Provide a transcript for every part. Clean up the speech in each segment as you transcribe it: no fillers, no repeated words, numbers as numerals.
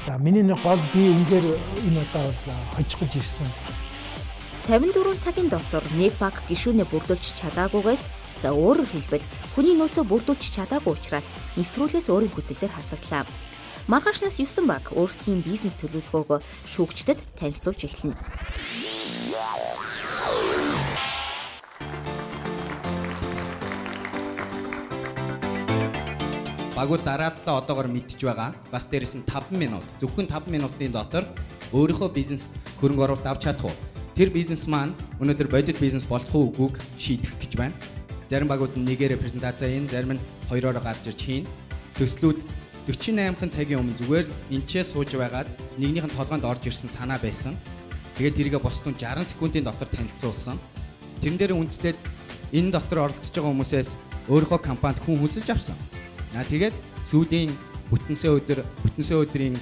За миний нэг гол би үнээр энэ удаа бол хожих гэж ирсэн. 54 цагийн дотор нэг баг гишүүнээ бүрдүүлж чадаагүйгээс, за өөрөөр хэлбэл хүний нөөцөө бүрдүүлж чадаагүй учраас нэвтрүүлгээс өөрийн хүсэлтээр хасагдлаа. Маргаашнаас 9 баг өөрсдийн бизнес төлөвлөгөөгөө шүүгчдэд танилцуулж эхэлнэ. Багууд дарааллаа одоогор мэдж байгаа. Бас дээрэс нь 5 минут, зөвхөн 5 минутын дотор өөрийнхөө бизнес хөрөнгө оруулалт авч чадах уу? Тэр бизнес маань өнөөдөр бодит бизнес болох уу үгүйг шийдэх гэж байна. Зарим багууд нь нэгээрээ презентаци хийн, зарим нь хоёроор гарч ирж хийн. Төслүүд 48 цагийн өмнө зүгээр л энчээ сууж байгаад нэгнийх нь толгойнд орж ирсэн санаа байсан. Тэгээд тэрийгэ бусдын 60 секундын дотор танилцуулсан. Тэрэн дээр үндэслээд энэ дотор оролцож байгаа хүмүүсээс өөрийнхөө компанид хүн хүсэлж авсан. Тэгээд сүүлийн бүтэнсэ өдрийн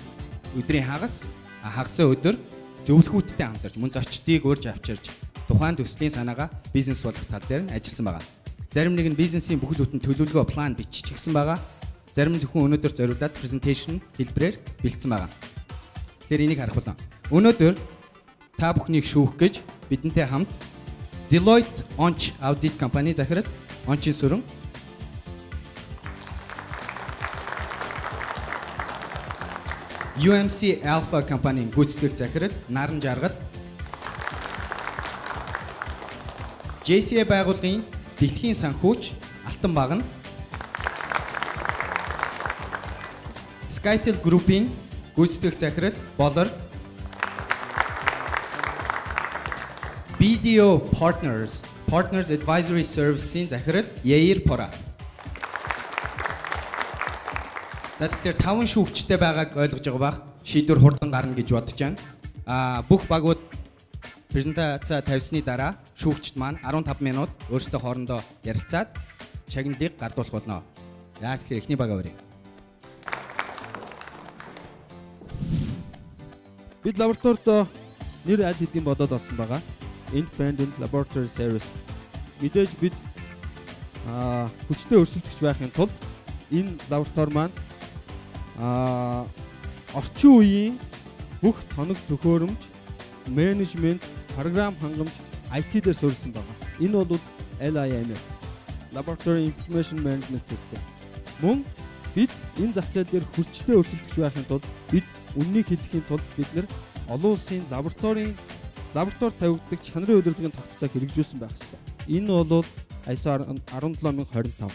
өдрийн хагас хагасаа өдөр зөвлөхүүттэй хамтарч мөн зочдыг урьж авчирч тухайн төслийн санаагаа бизнес болгох тал дээр нь ажилласан байгаа. Зарим нэг нь бизнесийн бүхэл бүтэн төлөвлөгөө план биччихсэн байгаа. Зарим нь зөвхөн өнөөдөр зориулаад презентацийн хэлбэрээр бэлдсэн байгаа. Тэгэхээр энийг харах болно. Өнөөдөр та бүхнийг шүүх гэж бидэнтэй хамт Deloitte Onch Audit компани захирал Ончин Сүрэн, UMC Alpha компанийн гүйцэтгэх захирал Наран Жаргал, JCA байгууллагын дэлхийн санхүүч Алтан Багна, Skytel Group-ийн гүйцэтгэх захирал Болор, BDO Partners Partners Advisory Service-ийн захирал Яир Пора. За тэгэхээр 5 шүүгчтэй байгааг ойлгож байгаа бах. Шийдвэр хурдан гарна гэж бодож байна. Бүх багууд презентаци тавьсны дараа шүүгчд маань 15 минут өөрсдөө хоорондоо ярилцаад шагналыг гардуулах болно. За тэгэхээр эхний баг аваарай. Бид лабораторид нэр аль хэдийн бодоод олсон байгаа. Independent Laboratory Service. Мэдээж бид хүчтэй өрсөлдөгч байхын тулд энэ лаборатори маань орчин үеийн бүх тоног төхөөрөмж, менежмент, програм хангамж IT дээр суурилсан байгаа. Энэ бол LIMS, Laboratory Information Management System. Мөн бид энэ зах зээл дээр хүчтэй өрсөлдөгч байхын тулд бид үннийг хэлэхийн тулд бид нэр олон улсын лабораторийн лаборатори тавигддаг чанарын удирдлагын тогтолцоог хэрэгжүүлсэн байх ёстой. Энэ бол ISO 17025.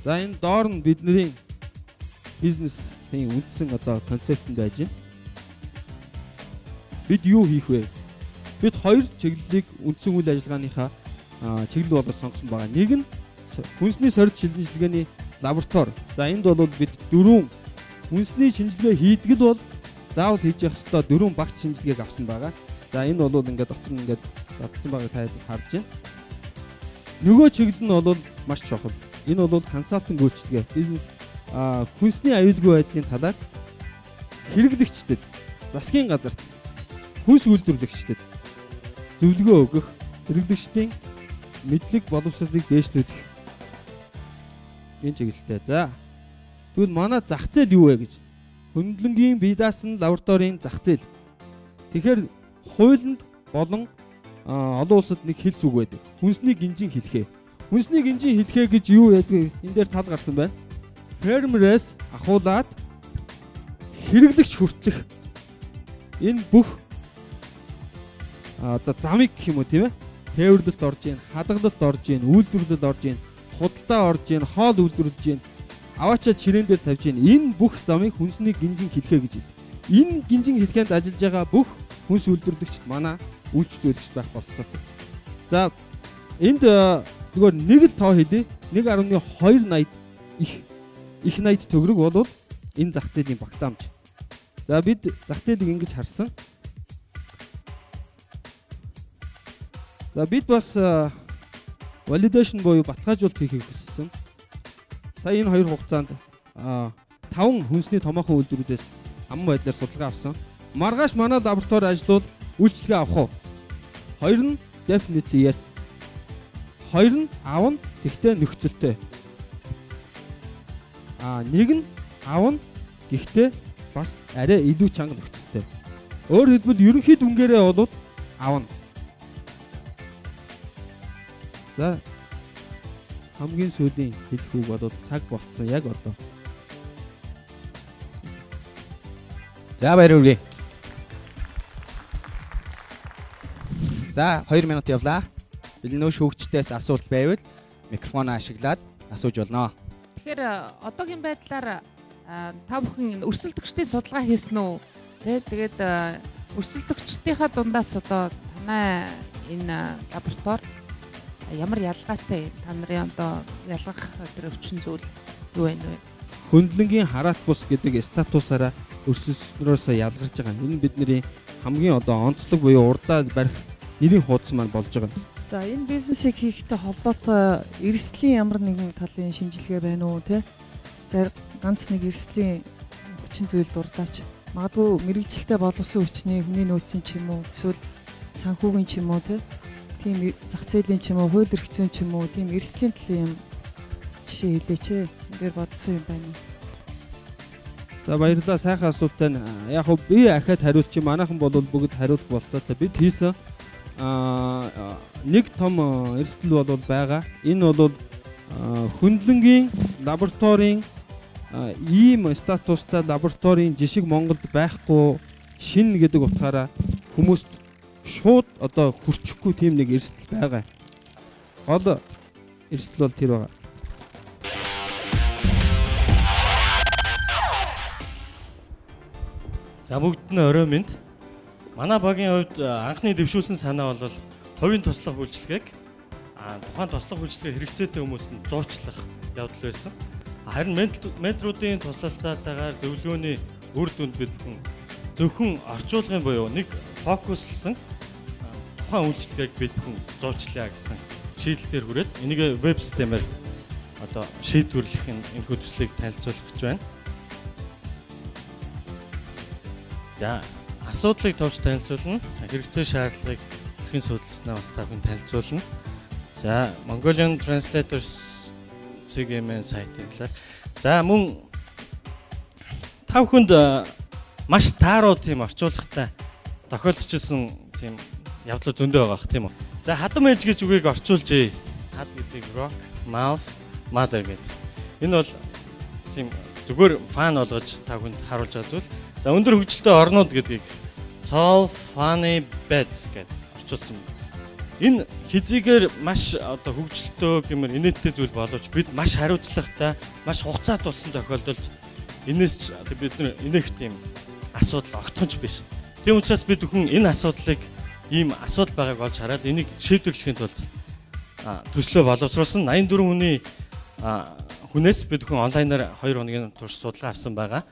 За энэ доор нь бидний бизнесийн үндсэн одоо концептэнд байж байна. Бид юу хийх вэ? Бид хоёр чиглэлийг үндсэн үйл ажиллагааныхаа чиглэл болгож сонгосон байгаа. Нэг нь хүнсний сорилт шинжилгээний лаборатори. За энд бол бид дөрвөн хүнсний шинжилгээ хийдэг л бол заавал хийж явах ёстой дөрвөн багц шинжилгээг авсан байгаа. За энэ бол ингээд дотор нь ингээд задлсан байгааг та харж байна. Нөгөө чиглэл нь бол маш чухал. Энэ бол консалтинг үйлчилгээ, бизнес хүнсний аюулгүй байдлын талаар хэрэглэгчдэд, засгийн газарт, хүнс үйлдвэрлэгчдэд зөвлөгөө өгөх, хэрэглэгчдийн мэдлэг боловсролыг дээшлүүлэх энэ чиглэлтэй. За тэгвэл манай зах зээл юу вэ гэж? Хөндлөнгийн бие даасан лабораторийн зах зээл. Тэгэхээр хуулинд болон олон улсад нэг хэлц үг байдаг. Хүнсний гинжин хэлхээ. Хүнсний гинжин хэлхээ гэж юу яадаг? Энэ дээр тал гарсан байна. Фермерээс ахуулаад хэрэглэгч хүртэлх энэ бүх одоо замыг гэх юм уу тийм ээ? Тээвэрлэлт орж ийн, хадгалалт орж ийн, үйлдвэрлэл орж ийн, худалдаа орж ийн, хоол үйлдвэрлэж ийн, аваачаа чирээн дээр тавьж ийн. Энэ бүх замыг хүнсний гинжин хэлхээ гэж хэлдэг. Энэ гинжин хэлхээнд ажиллаж байгаа бүх хүнс үйлдвэрлэгчд манай үйлчлүүлэгчд байх бололцоотой. За энд зүгээр нэг л тоо хэлье. 1.280 их 80 төгрөг бол энэ зах зээлийн багтаамж. За бид зах зээлийг ингэж харсан. За бид бас validation буюу баталгаажуулалт хийхийг хүссэн. Сая энэ хоёр хугацаанд 5 хүнсний томоохон үйлдвэрүүдээс аман байдлаар судалгаа авсан. Маргааш манай лаборатори ажиллавал үйлчилгээ авах уу? Хоёр нь definitely yes. Хоёр нь авна, тэгтээ нөхцөлтэй. Нэг нь авна, гэхдээ бас арай илүү чанга нөхцөлтэй. Өөрөөр хэлбэл ерөнхий дүнгээрээ бол авна. За хамгийн сүүлийн хэлэх үг бол цаг болцсон яг одоо. За баяр хүргэе. За 2 минут явлаа. Бэлэн нөө шүүгчдээс асуулт байвал микрофоноо ашиглаад асууж болно. Тэгэхээр одоогийн байдлаар та бүхэн өрсөлдөгчдийн судалгаа хийсэн үү? Тэ тэгээд өрсөлдөгчдийнхаа дундаас одоо танай энэ лаборатори ямар ялгаатай, та нарын одоо ялгах тэр өвчин зүйл юу байна вэ? Хөндлөнгийн хараат бус гэдэг статусаараа өрсөлдснөөсөө ялгарч байгаа. Энэ бидний хамгийн одоо онцлог буюу урдаа барих нэрийн хуудас маань болж байгаа. За энэ бизнесийг хийхтэй холбоотой эрсдлийн ямар нэгэн талын шинжилгээ байна уу те? За ганц нэг эрсдлийн хүчин зүйл дурдаач. Магадгүй мэрэгжилтэй боловсон хүчний хүний нөөцийн ч юм уу, эсвэл санхүүгийн ч юм уу те? Тийм зах зээлийн ч юм уу, хууль эрх зүйн ч юм уу, тийм эрсдлийн талын юм жишээ хэлээч ээ. Энэ дээр бодсон юм байна уу? За баярлалаа, сайхан асуулт байна. Яг хөө би ахаад хариулчих. Манайхан бол бүгд хариулах болцоотой. Бид хийсэн нэг том эрсдэл бол байгаа. Энэ бол хөндлөнгийн лабораторийн ийм статустай лабораторийн жишг Монголд байхгүй шинэ гэдэг утгаараа хүмүүст шууд одоо хүрчихгүй тийм нэг эрсдэл байгаа. Гол эрсдэл бол тэр байгаа. За бүгд нь орой минь. Манай багийн хувьд анхны дэвшүүлсэн санаа бол хувийн туслах үйлчилгээг тухайн туслах үйлчилгээ хэрэгцээтэй хүмүүст нь зуучлах явдал байсан. Харин менторуудын туслалцаатайгаар зөвлөгөөний үр дүнд бид бүхэн зөвхөн орчуулгын буюу нэг фокуслсан тухайн үйлчилгээг бид бүхэн зуучлаа гэсэн шийдэл дээр хүрээд энийг веб системээр одоо шийдвэрлэх энэхүү төслийг танилцуулах гэж байна. За асуудлыг товч танилцуулна. Хэрэгцээ шаардлагыг хэрхэн судалснаа бас та бүхэн танилцуулна. За Mongolian Translators CGM сайтын талаар. За мөн та бүхэнд маш тааруу тийм орчуулгатай тохиолдчихсон тийм явдлууд зөндөө байгаа бах тийм үү. За хадам ээж гэж үгийг орчуулжээ. Хад гэдгийг rock, mouth, mother гэдэг. Энэ бол тийм зүгээр фан болгож та бүхэнд харуулж байгаа зүйл. За өндөр хөгжилтэй орнууд гэдгийг tall funny beds гэдэг орчуулсан. Энэ хэдийгээр маш одоо хөгжилтэй гэмээр инээдтэй зүйл боловч бид маш хариуцлагатай, маш хугацаа тулсан тохиолдолд энэс бид нар инээх тийм асуудал огтхонч биш. Тийм учраас бид бүхэн энэ асуудлыг ийм асуудал байгааг олж хараад энийг шийдвэрлэхийн тулд төслөө боловсруулсан. 84 хүний хүнээс бид бүхэн онлайнаар 2 хоногийн турш судалгаа авсан байгаа.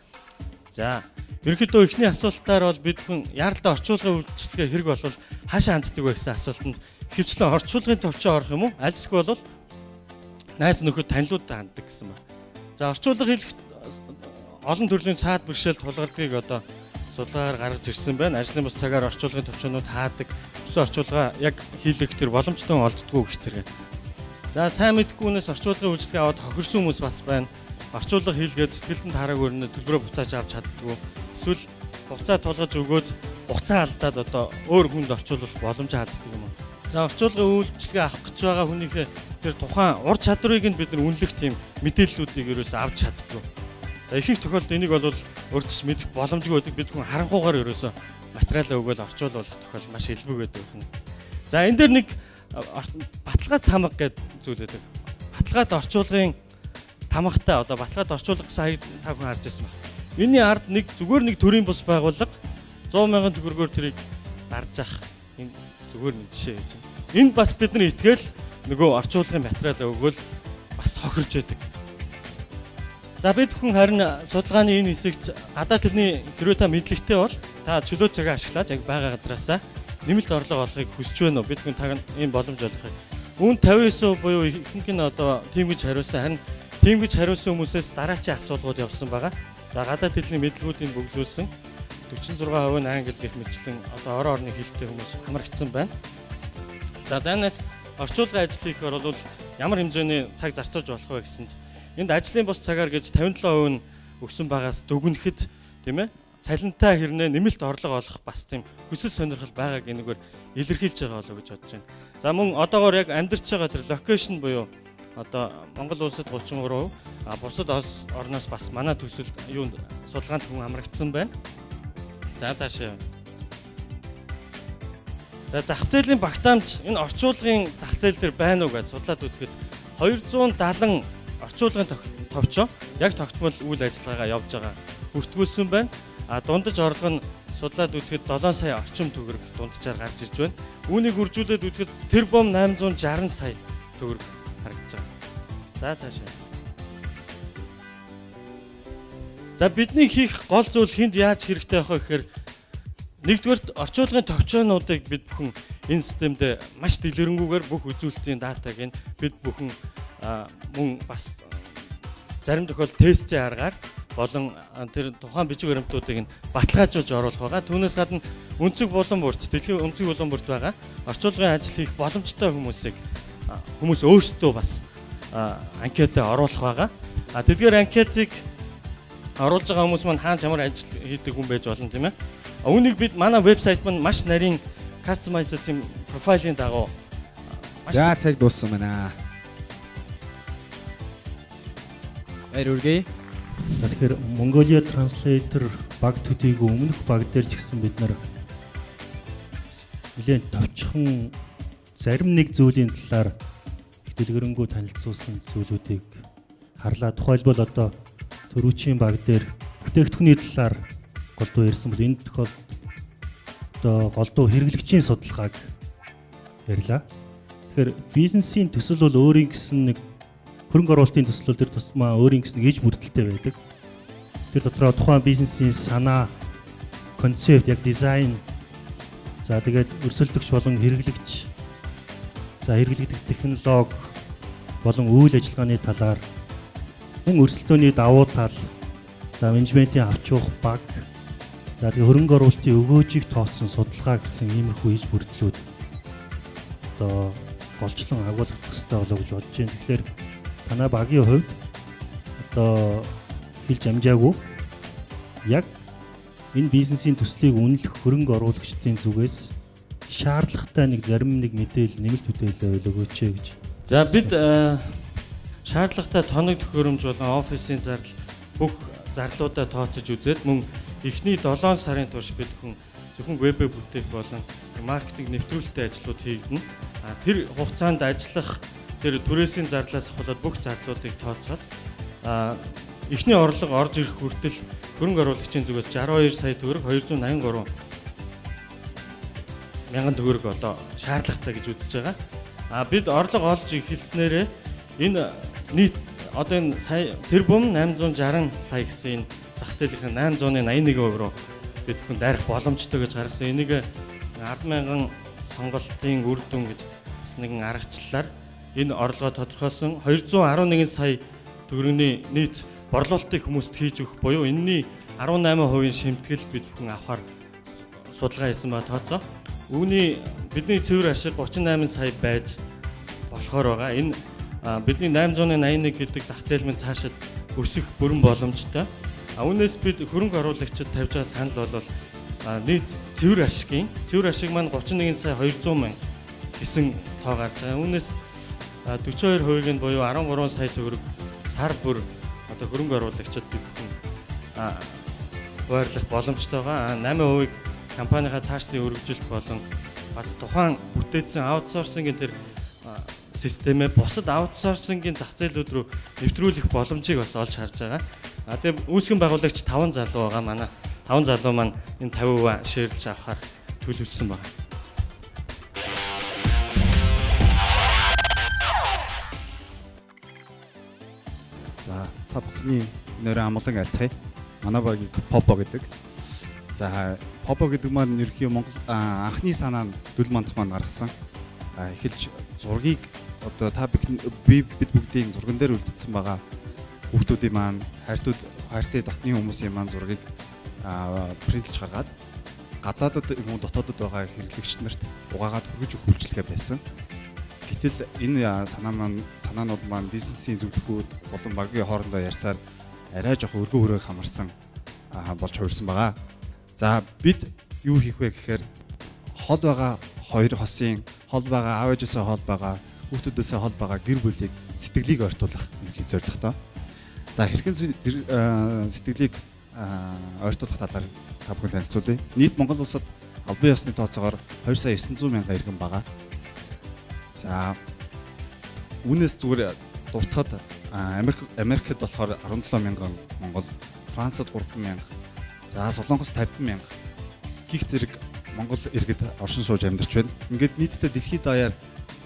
За ерөнхийдөө эхний асуултаар бол бид бүхэн яаралтай орчуулгын үйлчилгээ хэрэг болвол хаашаа ханддаг вэ гэсэн асуултанд ихэвчлэн орчуулгын товчоо орох юм уу? Альсгүй бол найз нөхөд танилуудтай ханддаг гэсэн байна. За орчуулга хийх олон төрлийн цаад бэрхшээл тулгардгийг одоо судалгаагаар гаргаж ирсэн байна. Ажлын бус цагаар орчуулгын товчоонууд хаадаг, өссөн орчуулга яг хийлгэх тэр боломжтой олддгоо гэх зэрэг. За сайн мэдгүй хүнээс орчуулгын үйлчилгээ аваад хохирсон хүмүүс бас байна. Орчуулга хийлгээд сэтгэлд нь таараагүй өрнө төлбөрөө буцааж авч чаддгүй. Эсвэл хугацаа тулгаж өгөөд хугацаа алдаад одоо өөр хүнд орчуулах боломж алддаг юм уу. За орчуулгын үйлчилгээ авах гэж байгаа хүнийхээ тэр тухайн ур чадварыг нь бид нар үнэлэх тийм мэдээллүүдийг ерөөсөө авч чаддгүй. За ихэнх тохиолдолд энийг бол өөрчилж мэдэх боломжгүй байдаг. Бид хүн харанхуугаар ерөөсөө материалаа өгөөл орчуулах тохиол маш элбэг байдаг юм. За энэ дээр нэг баталгаад тамга гэдэг зүйл байдаг. Баталгаад орчуулгын тамгатай одоо баталгаад орчуулга гэсэн хаяг та бүхэн харж ирсэн баг. Энийний ард нэг зүгээр нэг төрийн бус байгууллага 100 мянган төгрөгөөр тэрийг дарж ах энэ зүгээр нэг жишээ гэж байна. Энд бас бидний итгээл нөгөө орчуулгын материал өгөөл бас хохирж байдаг. За бид бүхэн харин судалгааны энэ хэсэгт гадаад хэлний хэрвээ та мэдлэгтэй бол та чөлөө цагаа ашиглаад яг байгаа газраасаа нэмэлт орлого олохыг хүсэж байна уу? Бид бүхэн та ийм боломж олгохыг. Үүн 59% буюу ихэнх нь одоо тийм гэж хариулсан. Харин тийм гэж хариулсан хүмүүсээс дараачийн асуулгууд явсан байгаа. За гадаад хэлний мэдлгүүдийг бөглүүлсэн 46% нь англи гэх мэтчлэн одоо орон орны хэлтэй хүмүүс хамрагдсан байна. За зайнаас орчуулгын ажил хийхээр бол ямар хэмжээний цаг зарцуулж болох вэ гэсэнд энд ажлын бус цагаар гэж 57% нь өгсөн байгаас дүгнэхэд тийм цалинтай хэрнээ нэмэлт орлого олох бас тийм хүсэл сонирхол байгааг энэгээр илэрхийлж байгаа болоо гэж бодож байна. За мөн одоогоор яг амьдарч байгаа тэр location буюу одоо Монгол улсад 33%, а бусад улс орноос бас манай төсөл юунд судалгаанд хүн хамрагдсан байна. За цаашаа. За зах зээлийн багтаамж энэ орчуулгын зах зээл дээр байна уу гэж судлаад үзэхэд 270 орчуулгын товчоо яг тогтмол үйл ажиллагаагаа явж байгаа бүртгүүлсэн байна. А дундаж орлого нь судлаад үзэхэд 7 сая орчим төгрөг дунджаар гарч ирж байна. Үүнийг үржүүлээд үзэхэд тэрбум 860 сая төгрөг харагдаж байгаа. За цаашаа. За бидний хийх гол зүйл хүнд яаж хэрэгтэй байх вэ гэхээр нэгдүгээрт орчуулгын товчоонуудыг бид бүхэн энэ системд маш дэлгэрэнгүйгээр бүх үзүүлэлтийн датаг нь бид бүхэн мөн бас зарим тохиолдолд тестийн аргаар болон тэр тухайн бичиг баримтуудыг нь баталгаажуулж оруулах байгаа. Түүнээс гадна өнцөг булан бүрт, дэлхийн өнцөг булан бүрт байгаа орчуулгын ажил хийх боломжтой хүмүүсийг хүмүүс өөрсдөө бас анкетаа оруулах байгаа. А тэдгээр анкетыг оруулж байгаа хүмүүс маань хаана ямар ажил хийдэг хүн байж болно, тийм ээ. Үүнийг бид манай вебсайт маань маш нарийн customized тийм профилийн дагуу маш. За цаг дууссан байна. Баяр хүргэе. За тэгэхээр Mongolia Translator баг төдийгүй өмнөх баг дээр ч гэсэн бид нар нэлээд товчхон зарим нэг зүйлийн талаар их дэлгэрэнгүй танилцуулсан зүйлүүдийг харлаа. Тухайлбал одоо төрүүчийн баг дээр бүтээгдэхүүний талаар голдуу ярьсан бол энэ тохиолдолд одоо голдуу хэрэглэгчийн судалгааг ярьлаа. Тэгэхээр бизнесийн төсөл бол өөрийн гэсэн нэг хөрөнгө оруулалтын төсөл бол тэр тусмаа өөрийн гэсэн иж бүрдэлтэй байдаг. Тэр дотроо тухайн бизнесийн санаа, концепт, яг дизайн, за тэгээд өрсөлдөгч болон хэрэглэгч, за хэрэглэгдэх технологи болон үйл ажиллагааны талаар мөн өрсөлдөөний давуу тал, за менежментийн авч явах баг, за тэгээ хөрөнгө оруулалтын өгөөжийг тооцсон судалгаа гэсэн иймэрхүү иж бүрдлүүд одоо голчлон агуулгах хэрэгтэй болоо гэж бодож байна. Тэгэхээр танай багийн хувьд одоо хэлж амжаагүй яг энэ бизнесийн төслийг үнэлэх хөрөнгө оруулагчдын зүгээс шаардлагатай нэг зарим нэг мэдээлэл, нэмэлт мэдээлэл өгөөч гэж. За бид шаардлагатай тоног төхөөрөмж болон офисын зардал бүх зардлуудаа тооцож үзээд мөн эхний 7 сарын турш бид хүн зөвхөн вебээ бүтээх болон маркетинг нэвтрүүлэлтийн ажлууд хийгдэнэ. А тэр хугацаанд ажиллах тэр түрээсийн зардлаас ахуулаад бүх зардлуудыг тооцоод эхний орлого орж ирэх хүртэл хөрөнгө оруулагчийн зүгээс 62 сая төгрөг 283 мянган төгрөг одоо шаардлагатай гэж үзэж байгаа. А бид орлого олж эхэлснээрээ энэ нийт одоо энэ сая тэрбум 860 сая гэсэн энэ зах зээлийн 881% руу бид бүхэн дайрах боломжтой гэж гаргасан. Энийг 10,000 сонголтын үр дүн гэж бас нэгэн аргачлалаар энэ орлогоо тодорхойлсон. 211 сая төгрөгийн нийт борлуулалтыг хүмүүст хийж өгөх буюу энэний 18% шимтгэл бид бүхэн авахар судалгаа хийсэн ба тооцоо. Үүний бидний цэвэр ашиг 38 сая байж болохоор байгаа. Энэ бидний 881 гэдэг зах зээл минь цаашид өсөх бүрэн боломжтой. Үүнээс бид хөрөнгө оруулагчид тавьж байгаа санал бол нийт цэвэр ашигын цэвэр ашиг маань 31 сая 200 мянга гэсэн тоо гарч байгаа. Үүнээс 42% нь буюу 13 сая төгрөг сар бүр одоо хөрөнгө оруулагчид бид бүхэн хуваарлах боломжтой байгаа. 8% компанийнхаа цаашдын өргөжлөлт болон бас тухайн бүтээсэн аутсорсингийн тэр системээ бусад аутсорсингийн зах зээлүүд рүү нэвтрүүлэх боломжийг бас олж харж байгаа. А тэгээ үүсгэн байгуулагч 5 залуу байгаа. Манай 5 залуу маань энэ 50% шеэрлж авахар төлөвлөсөн байна. За та бүхний нэрээ амгалан айлтгая. Манай багийг Попо гэдэг. За Попо гэдэг маань ерөнхий Монгол анхны санаа нь Дүл мандах маань гаргасан. Эхэлж зургийг одоо та бид бүгдийн зурган дээр үлдсэн байгаа хүүхдүүдийн маань хайртай дотны хүмүүсийн маань зургийг принтлж гаргаад гадаадад юм уу дотоодод байгаа хэрэглэгч нарт угаагаад хүргэж өгөх үйлчилгээ байсан. Гэтэл энэ санаанууд маань бизнесийн зөвлөхүүд болон багийн хоорондоо ярьсаар арай жоох өргөн хөрөөг хамарсан болж хувирсан байгаа. За бид юу хийх вэ гэхээр хол байгаа хоёр хосын, хол байгаа аав ээжээсээ хол байгаа, хүүхдүүдээсээ хол байгаа гэр бүлийг сэтгэлийг ойртуулах ерөнхий зорилготой. За хэрхэн сэтгэлийг ойртуулах талаар та бүхэн танилцуулъя. Нийт Монгол улсад албан ёсны тооцоогоор 2 сая 900 мянган иргэн байгаа. За үүнээс зүгээр дуртахад Америкт болохоор 17 мянган Монгол, Францад 3 мянга, за Солонгос 50 мянга гих зэрэг Монгол иргэд оршин сууж амьдарч байна. Ингээд нийтдээ дэлхийд даяар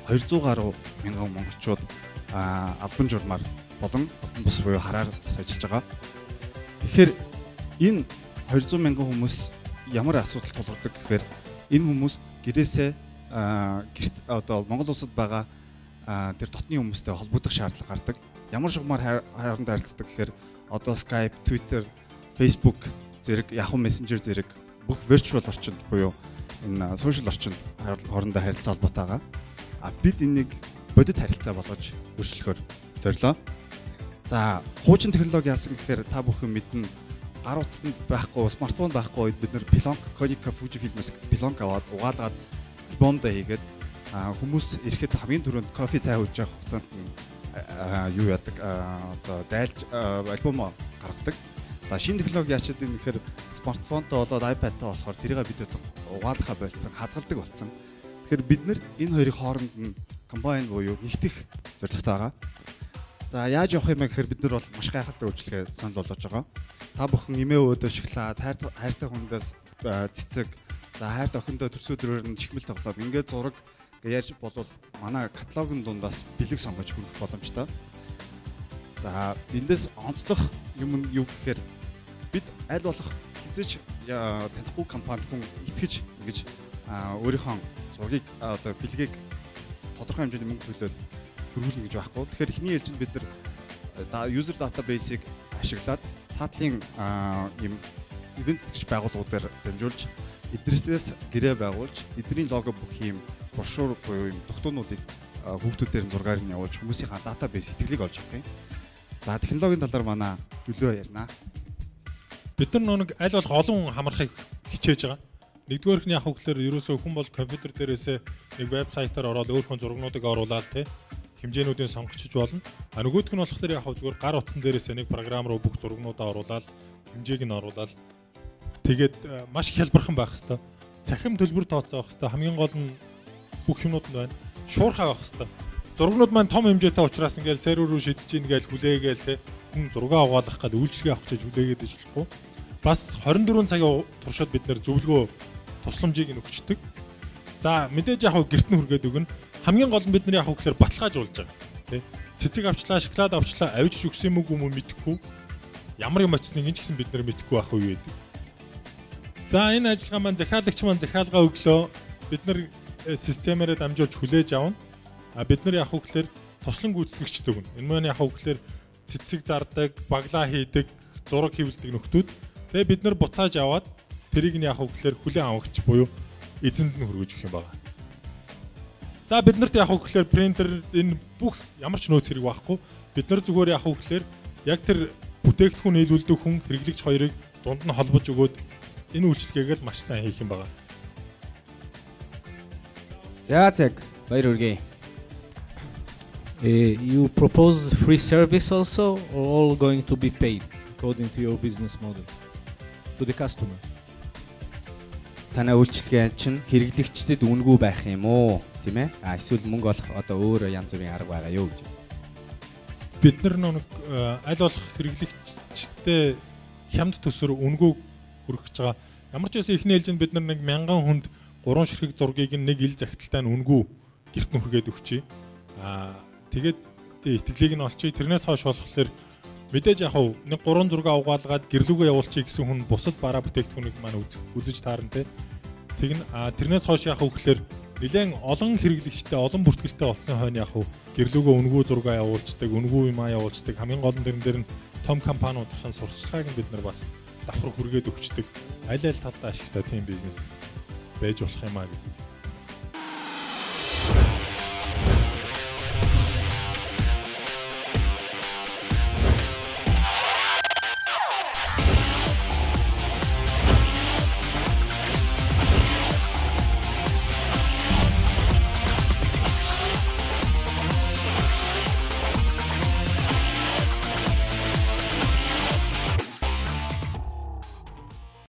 200 гаруй мянган монголчууд албан журмаар болон албан бус буюу хараар бас ажиллаж байгаа. Тэгэхээр энэ 200 мянган хүмүүс ямар асуудал тулгардаг гэхээр энэ хүмүүс гэрээсээ гэрт одоо Монгол улсад байгаа тэр дотны хүмүүстэй холбогдох шаардлага гардаг. Ямар шугамар хоорондоо харилцдаг гэхээр одоо Skype, Twitter, Facebook зэрэг Yahoo Messenger зэрэг бүх virtual орчинд буюу энэ social орчинд хоорондоо харилцаа холбоотой байгаа. А бид энийг бодит харилцаа болгож өөрчлөхөөр зорилоо. За хуучин технологи яасан гэхээр та бүхэн мэднэ, гар утсанд байхгүй, смартфон байхгүй үед бид нэр Пленка, Konica, Fujifilm-с пленка аваад угаалгаад альбомдоо хийгээд хүмүүс ирэхэд хамгийн түрүүнд кофе цай ууж явах хугацаанд нь юу яадаг одоо дайлж альбом гаргадаг. За шинэ технологи яачаад юм гэхээр смартфонтой болоод iPad-тай болохоор тэрийг бид угаалгахаа болцсон, хадгалдаг болсон. Тэгэхээр бид нэр энэ хоёрын хооронд нь combine буюу нэгтгэх зорилготой байгаа. За яаж явах юм бэ гэхээр бид нар бол маш гайхалтай үйлчилгээ санал болгож байгаа. Та бүхэн эмээ өөдөө шоколад, хайртай хүндээс цэцэг, за хайрт охиндоо төрс өдрөөр нь чихмэл тоглоод ингээд зураг яаж болвол манай каталогын дундаас бэлэг сонгож хүргэх боломжтой. За эндээс онцлох юм нь юу гэхээр бид аль болох хизээч танихгүй компанид хүн итгэж ингэж өөрийнхөө зургийг одоо бэлгийг тодорхой хэмжээний мөнгө төлөөд хөрвүүлнэ гэж байхгүй. Тэгэхээр эхний ээлжинд бид нар user database-ийг ашиглаад цаатлын юм ивент тэтгэгч байгууллагуудаар дамжуулж эднэрээс гэрээ байгуулж эдний лого бүх юм брошюр буюу юм дугтуунуудыг хүүхдүүдээр нь зургаар нь явуулж хүмүүсийн database итгэлийг олж авах юм. За технологийн талаар манай Дөлөө ярина. Бид нар нэг аль болох олон хүн хамрахыг хичээж байгаа. Нэгдүгээрх нь яг хөглөөр ерөөсөө хүн бол компьютер дээрээсээ нэг вебсайтаар ороод өөрийнхөө зургнуудыг оруулаад те хэмжээнүүдийн сонгочж болно. А нөгөөх нь болохоор яг зүгээр гар утсан дээрээсээ нэг програм руу бүх зургнуудаа оруулаад хэмжээг нь оруулаад тэгээд маш хялбархан байх хэвээр. Цахим төлбөр тооцоо байх хэвээр. Хамгийн гол нь бүх юмнууд нь байна. Шуурхай байх хэвээр. Зургнууд маань том хэмжээтэй учраас ингээл сервер рүү шидэж ийн гээл хүлээгээл те хүн зургаа угаалгах гал үйлчилгээ авах гэж хүлээгээд иж болохгүй. Бас 24 цагийн туршид бид нэр зөвлөгөө тусламжийг нь өгчдөг. За мэдээж яг гэрт нь хүргээд өгнө. Хамгийн гол нь бид нар яг гэхээр баталгаажуулж байгаа. Тэ. Цэцэг авчлаа, шоколад авчлаа, авчиж өгсөн юм уу юм мэдэхгүй. Ямар юм очсныг энэ ч гэсэн бид нар мэдэхгүй байх үе байдаг. За энэ ажиллагаа маань захиалагч маань захиалгаа өглөө. Бид нар системээрээ дамжуулж хүлээж авна. А бид нар яг гэхээр туслан гүйцэтгэгчтэй өгнө. Энэ маань яг гэхээр цэцэг зардаг, баглаа хийдэг, зураг хийвэлдэг нөхдүүд. Тэгээ бид нар буцааж аваад тэрийг нь яг гэхээр хүлээн авагч буюу эзэнд нь хүргэж өгөх юм байна. За бид нарт яг гэхээр принтер энэ бүх ямар ч нөөц хэрэг байхгүй. Бид нар зүгээр яг гэхээр яг тэр бүтээгдэхүүн нийлүүлдэг хүн, хэрэглэгч хоёрыг дунд нь холбож өгөөд энэ үйлчилгээг л маш сайн хийх юм байна. За цаг баяр хүргэе. You propose free service also, or all going to be paid according to your business model to the customer? Танай үйлчилгээ чинь хэрэглэгчдэд үнэгүй байх юм уу, тийм ээ? А эсвэл мөнгө олох одоо өөр янз бүрийн арга байгаа юу гэж. Бид нар нэг аль болох хэрэглэгчдэд хямд төсөр үнэгүй хүргэж байгаа. Ямар ч байсан эхний ээлжинд бид нар нэг 1000 хүнд 3 ширхэг зургийг нэг ил захидалтай нь үнэгүй гэрт нь хүргээд өгчээ. Аа тэгээд итгэлийг нь олчий. Тэрнээс хойш болохоор мэдээж яг хав нэг 3 зураг угаалгаад гэрлүүгээ явуулчих гэсэн хүн бусад бараа бүтээгдэхүүнийг маань үзэж таарна те. Тэгнь тэрнээс хойш яг хав гэхэлэр нэлээд олон хэрэглэгчтэй, олон бүртгэлтэй болсон хойно яг хав гэрлүүгээ үнэгүй зураг явуулцдаг, үнэгүй юмаа явуулцдаг. Хамгийн гол нь тэрэн дээр нь том компаниудын сурталчилгааг нь бид нар бас давхар хүргээд өгчдөг. Аль аль талдаа ашигтай тийм бизнес байж болох юм а гэдэг.